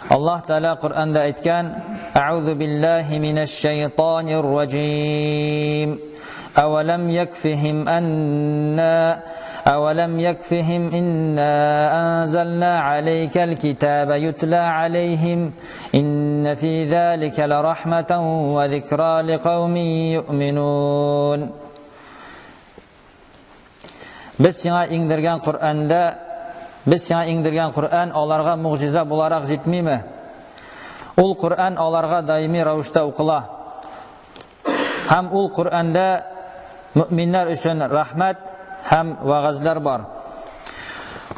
Аллаһ Тәгалә Коръәндә әйткән: "Әгъузу биллаһи минәш шайтанир раҗим. Әвәләм якфихим анна Әвәләм якфихим инна анзална алейкал китаба ютла алейхим инна фи залика ларахматан ва зикра ликаумин юъминун." Без сиңа иңдергән Коръәндә, без сиңа иңдергән Коръән аларга мугъҗиза буларак җитмиме? Ул Коръән аларга даими рәвештә укыла. Һәм ул Коръәндә мөминнәр өчен рәхмәт һәм вәгазьләр бар.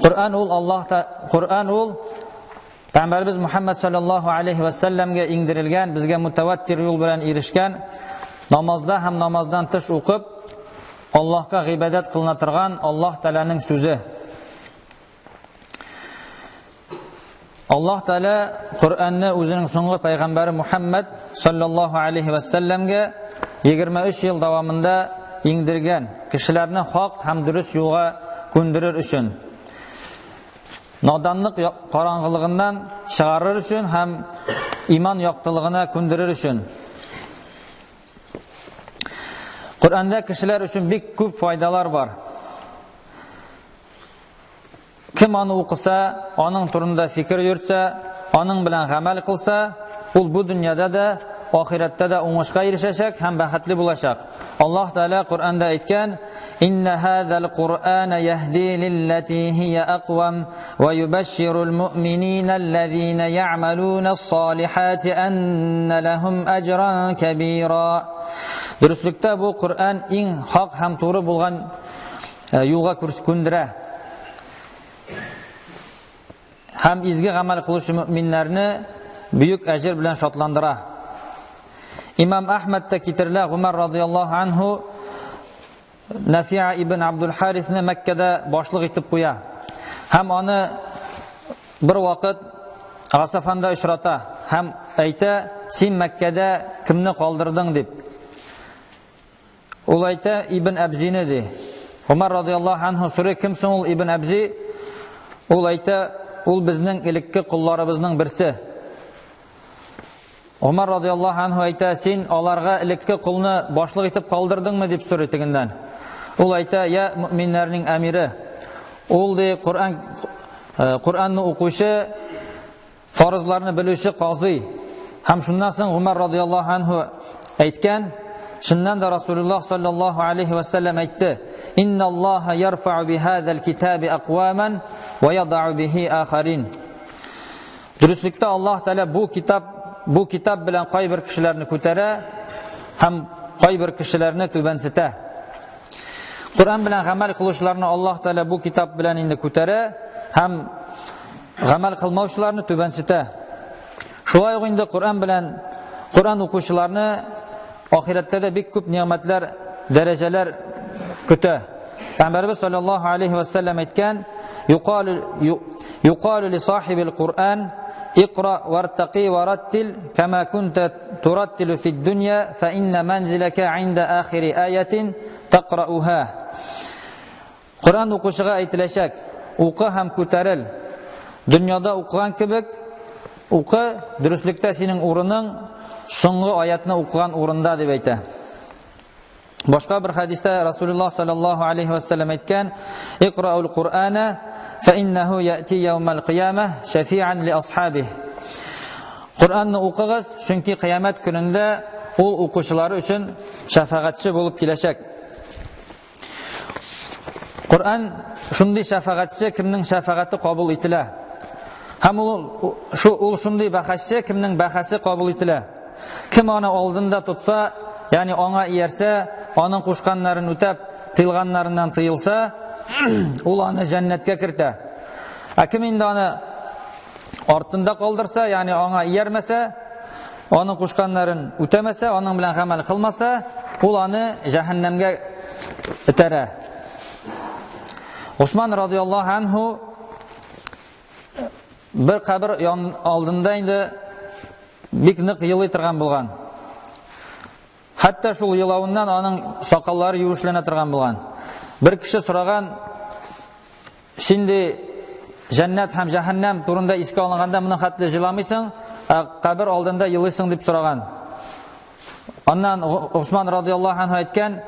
Коръән ул Аллаһ та Коръән ул Пәйгамбәрбез Мухаммад саллаллаһу алейхи ва сәлләмгә иңдерелгән, безгә мутаваттир юл белән ирешкән намазда һәм намаздан тыш укып, Аллаһка гыйбадәт кылына торган Аллаһ Тәгаләнең сүзе. Аллаһ Тәгалә Коръәнне үзенең соңгы пәйгамбәре Мухаммад саллаллаһу алейхи ва сәлләмгә 23 ел дәвамында иңдергән, кешеләрне хак һәм дөрес юлга күндерер өчен. Наданлык караңгылыгыннан чыгарыр өчен һәм иман яктылыгына күндерер өчен. Коръәндә кешеләр өчен бик күп файдалар бар. Кем аны укыса, аның турында фикер йөртсә, аның белән гамәл кылса, ул бу дөньяда да, ахирәттә дә уңышка ирешәчәк һәм бәхетле булачак. Аллаһ Тәгалә Коръәндә әйткән: "Инна хазал Кур'ана яһди лиллати һия аквам ва юбашширул муъминина аллазина я'малуна ас-салихати анна лахум аҗран кабира." Дөреслектә бу Коръән иң хак һәм туры булган юлга күндерә. Һәм изге гамәл кылучы мөминнәрне бөек әҗер белән шатландыра. Имам Әхмәдтә китерелә Гумар радияллаһу анһу Нафиа ибн Абдул Харисны Мәккәдә башлык итеп куя. Һәм аны бер вакыт Гасафанда очрата һәм әйтә, син Мәккәдә кемне калдырдың дип. Ул әйтә, Ибн Әбзине ди. Умар радияллаһу анһу сорый, кем соң ул Ибн Әбзи? Ул әйтә, ул безнең элекке колларыбызның берсе. Умар радияллаһу анһу әйтә, син аларга элекке колны башлык итеп калдырдыңмы дип сорый тегеннән. Ул әйтә, я мөминнәрнең әмире. Ул ди Коръән Коръәнне укучы, фарызларны белүче казый. Һәм шуннан соң Гумар радияллаһу анһу әйткән, чыннан да Расулуллаһ саллаллаһу алейхи ва саллям әйтте: "Инналлаһа ярфa'у бихазал китаби акваман ва ядау бихи ахарин." Дөреслектә Аллаһ Тәгалә бу китап белән кайбер кешеләрне күтәрә һәм кайбер кешеләрне түбәнсетә. Коръән белән гамәл кылучыларны Аллаһ Тәгалә бу китап белән инде күтәрә һәм гамәл кылмаучыларны түбәнсетә. Шулай ук инде Коръән белән Коръән укучыларны ахирәттә дә бик күп нигъмәтләр, дәрәҗәләр көтә. Пәйгамбәрбез саллаллаһу алейхи ва саллям әйткән: "Юқалу ли сахибил Куръан иқра вартaqи вараттил кама кунта тураттилу фид дунья фа инна манзилака инда ахири аятин тaqra'уха." Коръән укучыга әйтеләчәк: Укы һәм күтәрел. Дөньяда укыган кебек укы, дөреслектә синең урының соңгы аятны укыган урында дип әйтә. Башка бер хәдистә Расулуллаһ саллаллаһу алейхи ва саллям әйткән: "Икраул Куръана фа иннаху яти яумал кыямah шафиан ли асхабих." Коръәнне укыгыз, чөнки кыямәт көнендә ул укучылары өчен шәфәгатьче булып киләчәк. Коръән шундый шәфәгатьче, кемнең шәфәгате кабул ителә. Һәм ул шу ул шундый бәхәсче, кемнең бәхәсе кабул ителә. Кем аны алдында тотса, ягъни аңа иярсә, аның кушканнарын үтәп, тыелганнарыннан тыелса, ул аны җәннәткә кертә. Ә кем инде аны артында калдырса, ягъни аңа иярмәсә, аның кушканнарын үтәмәсә, аның белән гамәл кылмаса, ул аны җәһәннәмгә этәрә. Усман радияллаһу анһу бер кабер алдында инде бик нык елый торган булган. Хәтта шул елавыннан аның сакаллары юешләнә торган булган. Бер кеше сораган, син ди, җәннәт һәм җәһәннәм турында искә алынганда моның хәтле җыламыйсың, ә кабер алдында елыйсың дип сораган. Аннан Усман радияллаһу анһу әйткән,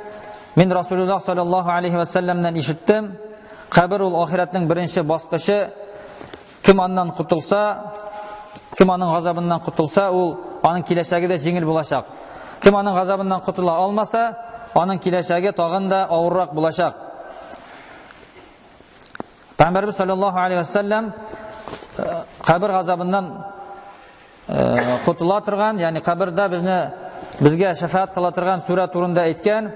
мин Расулуллаһ саллаллаһу алейхи ва сәлләмнән ишеттем, кабер ул ахирәтнең беренче баскычы, кем аннан котылса, кем аның газабыннан котылса, ул аның киләчәге дә җиңел булачак. Кем аның газабыннан котыла алмаса, аның киләчәге тагын да авыррак булачак. Пәйгамбәрбез саллаллаһу алейхи ва сәлләм кабер газабыннан котыла торган, ягъни кабердә безне безгә шәфәгать кыла торган сүрә турында әйткән.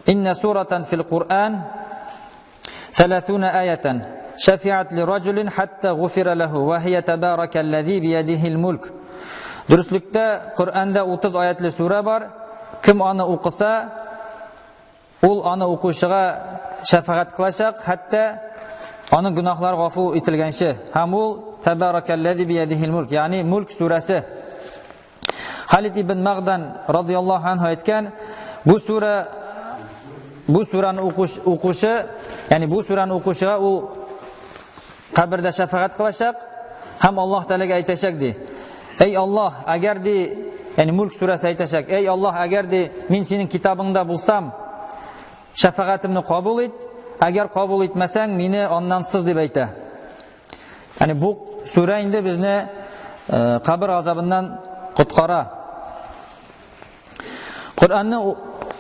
Инна суратан фил Куръан 30 аятан шәфиат ли раҗулин хатта гуфира лаху ва хия табаракаллази биядихил мулк. Дөреслектә Коръәндә 30 аятлы сүрә бар. Кем аны укыса, ул аны укучыга шәфәгать кылачак, хәтта аның гөнаһлары гафу ителгәнче. Һәм ул Табаракаллази биядихил мулк, ягъни Мулк сүрәсе. Халид ибн Магдан радияллаһу анһу әйткән, бу сүрә бу сүрәне укучы, ягъни бу сүрәне укучыга ул кабердә шәфәгать кылачак һәм Аллаһ Тәгаләгә әйтәчәк ди. Эй Аллаһ, әгәр ди, ягъни Мулк сүрәсе әйтәчәк, эй Аллаһ, әгәр ди, мин синең китабыңда булсам, шәфәгатемне кабул ит, әгәр кабул итмәсәң, мине аннан сыз дип әйтә. Ягъни бу сүрә инде безне кабер газабыннан коткара. Коръәнне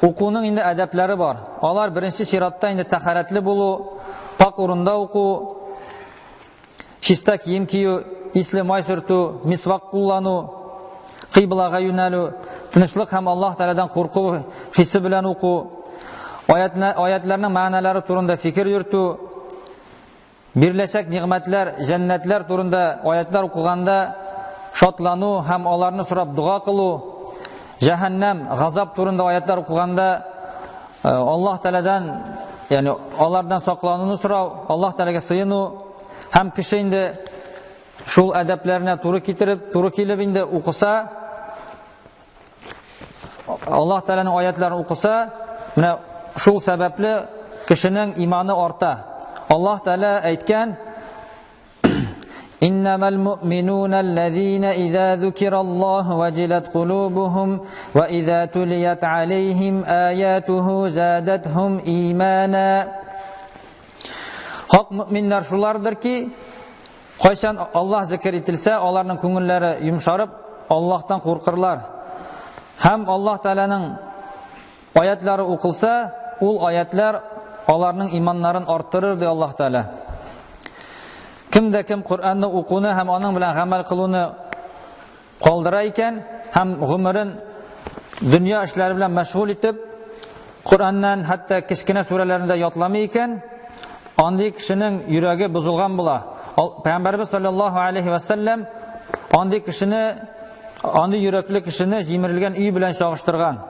укуның инде әдәпләре бар. Алар беренче чиратта инде тәһарәтле булу, пак урында уку, чиста кием кию, исле май сөртү, мисвак куллану, кыйблага юнәлү, тынычлык һәм Аллаһ Тәгаләдән курку хисе белән уку, аятларның мәгънәләре турында фикер йөртү, биреләчәк нигъмәтләр, җәннәтләр турында аятлар укыганда шатлану һәм аларны сорап дога кылу, җәһәннәм, газап турында аятлар укыганда Аллаһ Тәгаләдән, ягъни алардан саклануны сорау, Аллаһ Тәгаләгә сыену һәм кеше инде шул әдәпләренә туры китереп, туры килеп инде укыса, Аллаһ Тәгаләнең аятларын укыса, менә шул сәбәпле кешенең иманы арта. Аллаһ Тәгалә әйткән: Иннамал муъминуна аллазина иза зукираллаһу ваҗилат кулубухум ва иза тулият алейхим аятуху задатхум имана. Хак мөминнәр шулардыр ки, кайчан Аллаһ зикр ителсә, аларның күңелләре йомшарып, Аллаһтан куркырлар. Һәм Аллаһ Тәгаләнең аятлары укылса, ул аятлар аларның иманнарын арттырыр, ди Аллаһ Тәгалә. Кем дә кем Коръәнне укуны һәм аның белән гамәл кылуны калдыра икән һәм гомерен дөнья эшләре белән мәшгуль итеп, Коръәннән хәтта кечкенә сүрәләрне дә ятламый икән, андый кешенең йөрәге бозылган була. Пәйгамбәрбез саллаллаһу алейхи ва саллям андый кешене, андый йөрәкле кешене җимерелгән өй белән чагыштырган.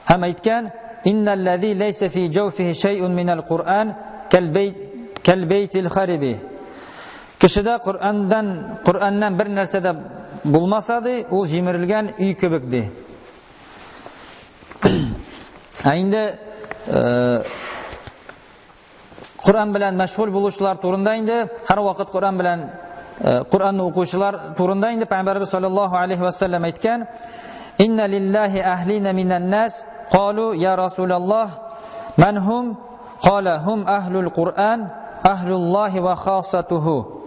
Һәм әйткән: "Инналлази ләйсә фи җәүфихи шәйъун минәл Куръан кәлбәйт кәлбәйтил хариби." Кешедә Коръәннән Коръәннән бер нәрсә дә булмаса ди, ул җимерелгән өй кебек ди. Ә инде Коръән белән мәшгуль булучылар турында инде һәрвакыт Коръән белән Коръәнне укучылар турында инде Пәйгамбәрбез саллаллаһу алейхи ва саллям әйткән: "Инна лиллаһи әһлина минән нас, калу я Расулаллаһ, ман хум? Кала хум әһлул Куръан, әһлуллаһи ва хасатуху."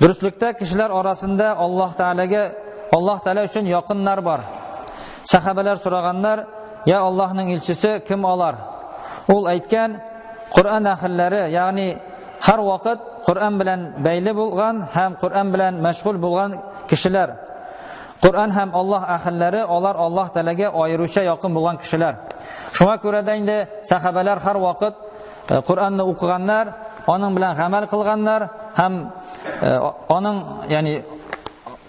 Дөреслектә кешеләр арасында Аллаһ Тәгаләгә, Аллаһ Тәгалә өчен якыннар бар. Сәхабәләр сораганнар: "Я Аллаһның илчесе, кем алар?" Ул әйткән: Коръән әһелләре, ягъни һәр вакыт Коръән белән бәйле булган һәм Коръән белән мәшгуль булган кешеләр. Коръән һәм Аллаһ әһелләре, алар Аллаһ Тәгаләгә аеруча якын булган кешеләр. Шуңа күрә дә инде сәхабәләр һәр вакыт Коръәнне укыганнар, аның белән гамәл кылганнар һәм аның, ягъни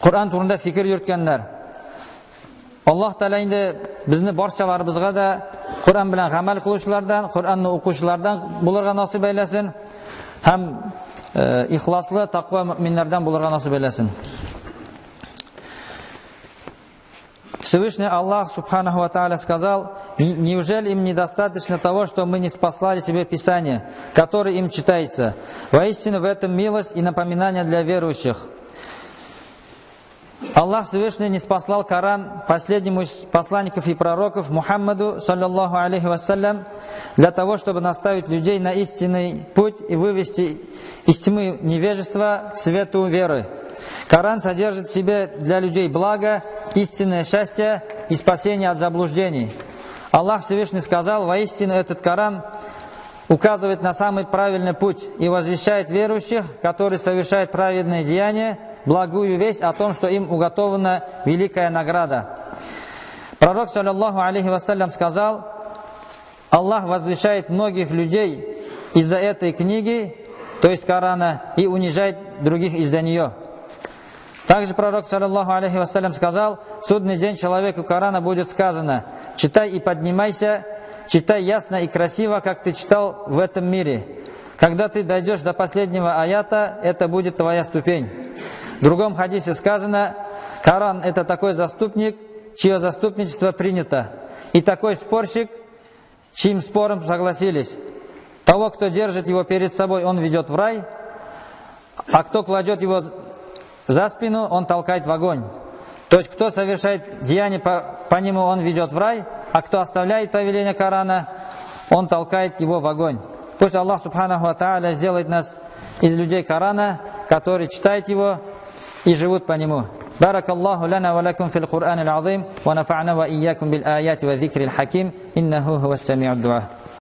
Коръән турында фикер йөрткәннәр. Аллаһ Тәгалә инде безне барчаларыбызга да Коръән белән гамәл кылучылардан, Коръәнне укучылардан булырга насыйп әйләсен һәм ихласлы тәкъва мөэминнәрдән булырга насыйп әйләсен. Всевышний Аллах سبحانه وتعالى сказал: «Неужели им недостаточно того, что мы ниспослали тебе Писание, которое им читается? Воистину в этом милость и напоминание для верующих». Аллах Всевышний ниспослал Коран последнему из посланников и пророков Мухаммаду, صلى الله عليه وسلم, для того, чтобы наставить людей на истинный путь и вывести из тьмы невежества к свету веры. Коран содержит в себе для людей благо, истинное счастье и спасение от заблуждений. Аллах Всевышний сказал: «Воистину этот Коран указывает на самый правильный путь и возвещает верующих, которые совершают праведные деяния, благую весть о том, что им уготована великая награда». Пророк, صلى الله عليه وسلم, сказал: «Аллах возвышает многих людей из-за этой книги, то есть Корана, и унижает других из-за нее». Также пророк, صلى الله عليه وسلم, сказал: «В судный день человеку Корана будет сказано: читай и поднимайся, читай ясно и красиво, как ты читал в этом мире. Когда ты дойдешь до последнего аята, это будет твоя ступень». В другом хадисе сказано: «Коран – это такой заступник, чье заступничество принято, и такой спорщик, чьим спором согласились. Того, кто держит его перед собой, он ведет в рай, а кто кладет его за спину, он толкает в огонь». То есть, кто совершает деяние по нему, он ведет в рай, а кто оставляет повеление Корана, он толкает его в огонь. Пусть Аллах سبحانه وتعالى сделает нас из людей Корана, которые читают его и живут по нему. بارك الله لنا ولكم في القرآن العظيم ونفعنا وإياكم بالآيات والذكر الحكيم إنه هو السميع الدعاء.